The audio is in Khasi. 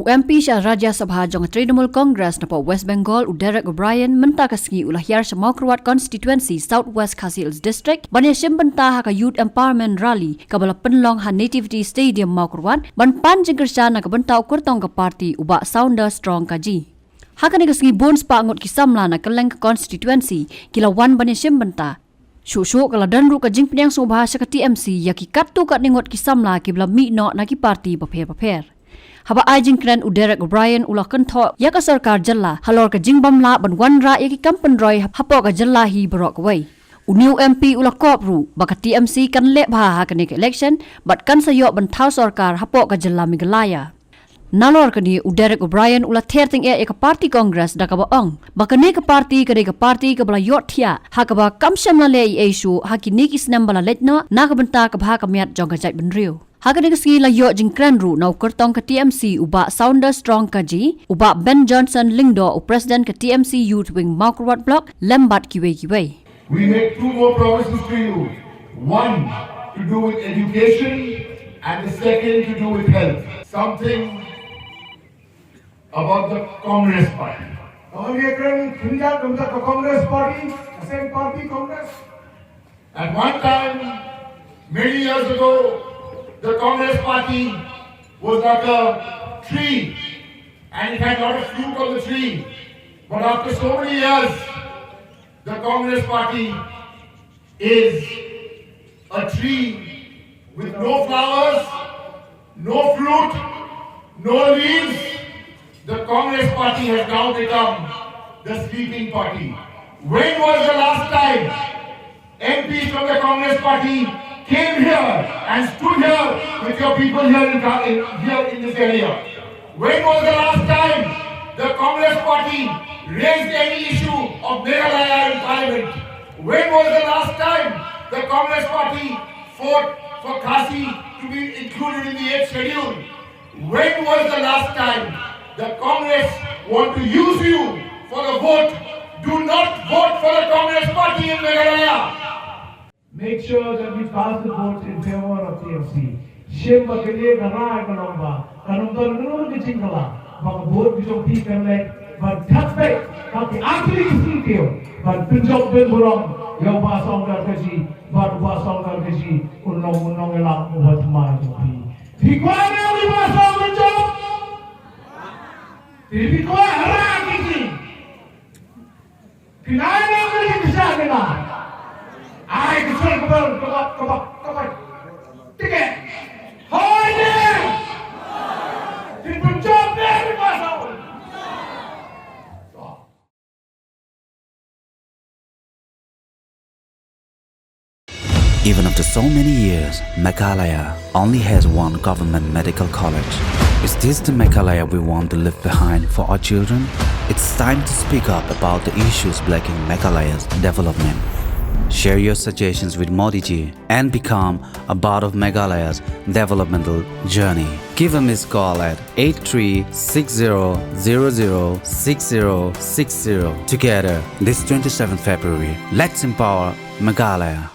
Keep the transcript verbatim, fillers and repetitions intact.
U M P sha Rajya Sabha jong ka Trinamool Congress napoh West Bengal, u Dereck O'Brien, mynta ka sngi u la hiar sha Mawkyrwat Constituency, South West Khasi Hills District, ban ïashim bynta ha ka Youth Empowerment Rally kaba la pynlong ha Nativity Stadium, Mawkyrwat, ban pan jingkyrshan na ka bynta u kyrtong ka party, u Bah Sounder Strong Kaji. Ha kane ka sngi bun spah ngut ki samla na kylleng ka constituency ki la wan ban ïashim bynta. Shuh shuh ka la don ruh ka jingpdiang sngewbha sha ka T M C ïa ki katto katne ngut ki samla kiba la mih noh na ki party bapher bapher. Haba ai jingkren, u Dereck O'Brien u la kynthoh ïa ka sorkar jylla halor ka jingbym lah ban wanrah ïa ki kam pynroi hapoh ka jylla hi baroh kawei. Une u M P u la kop ruh ba ka T M C kan leh bha ha kane ka election bad kan sa ïoh ban thaw sorkar hapoh ka jylla Meghalaya. Nalor kane, u Dereck O'Brien u la ther tyngeh ïa ka party Congress da kaba ong ba kane ka party ka dei ka party kaba la ïohthiah ha kaba kam shym la leh ei ei shuh ha kine ki snem ba la leit noh na ka bynta ka bha ka miat jong ka jaitbynriew. Ha kane ka sngi la ïoh jingkren ruh na u kyrtong ka T M C, u Bah Sounder Strong Kaji, u Bah Ben Johnson Lyngdoh, u President ka T M C Youth Wing Mawkyrwat Block, lem bad kiwei kiwei. We make two more promises to you. One to do with education and the second to do with health. Something about the Congress party. Tangba ïa kren khyndiat kumta ka Congress party, the same party Congress. At one time, many years ago, the Congress party was like a tree and it had a lot of fruit on the tree. But after so many years, the Congress party is a tree with no flowers, no fruit, no leaves. The Congress party has now become the sleeping party. When was the last time M Ps from the Congress party came here and stood here with your people here in, in, here in this area? When was the last time the Congress party raised any issue of Meghalaya in parliament? When was the last time the Congress party fought for Khasi to be included in the eighth schedule? When was the last time the Congress want to use you for the vote? Do not vote for the Congress party in Meghalaya. Make sure that we cast the vote in favor of T M C. Shim ba kane ka rai ka long ba kan ym don kano ka jingkylla ba ka vote ka jong phi kan leit ban cut back ha ki artylli ki syntiew ban pynjop bynburom ïa u Bah Sounder Kaji, bad u Bah Sounder Kaji un long u nongïalam uba thymmai jong phi. Phi kwah ne em ïa u Bah Sounder Kaji? Phi kwah, hara ki jing. Phi nai ne em ïa u Bah Sounder Kaji? Ai ki sel kaba kaba kaba kaba. Tiket. Hoi ne. Phi pynjop ne em ïa u Bah Sounder? Even after so many years, Meghalaya only has one government medical college. Is this the Meghalaya we want to leave behind for our children? It's time to speak up about the issues blocking Meghalaya's development. Share your suggestions with Modi ji and become a part of Meghalaya's developmental journey. Give a missed call at eight three six zero zero zero six zero six zero. Together, this twenty-seventh February, let's empower Meghalaya.